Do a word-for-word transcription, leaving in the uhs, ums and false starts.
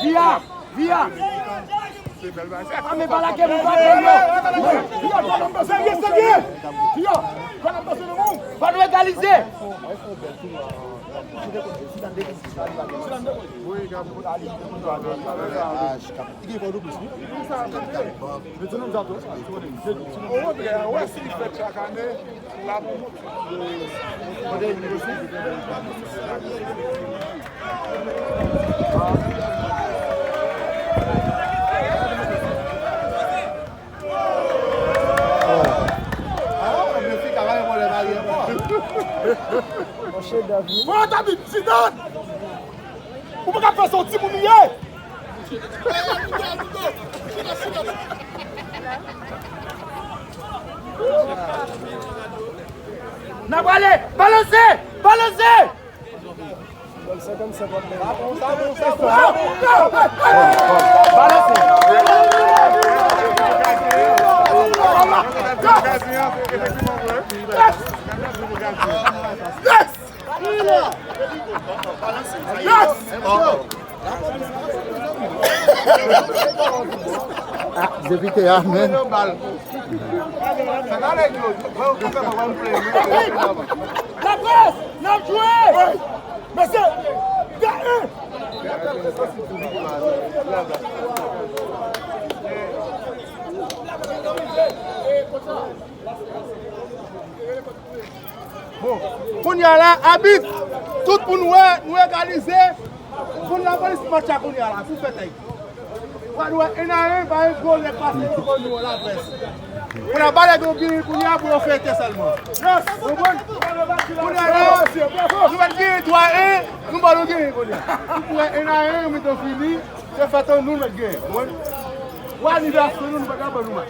Via, via. A men pa lage moun, pa lage moun. Serye, serye. Yo, pa n ap danse non moun. Fò nou egalize. Okontrè, wè si li fèt chak ane. Monchè David. Fò David, Zidane! Ou pa ka fè sa, yon timoun ou ye! N ap ale! Balanse! Balanse! Balanse! Yes! Yes! Yes! Ah, depite a, men. Laprès, n ap jwe! Mesye, de en! Bon, kounye a la, abit, tout moun wè, nou egalize. Pou lapolis match la kounye a la, pou fèt ay. Pou nou wè en a en, pa yon gwo nèg pase nou, pou nou wè laprès. Pou la balè gen genyen kounye a, pou yo fete sèlman. Konprann? Kounye a la, nou mèt genyen twa en, nou ba nou genyen kounye a. Pou wè en a en, yo mèt fini, se fèt an nou mèt genyen. Konprann? Wè anivèsè nou, nou pa ka ban nou match.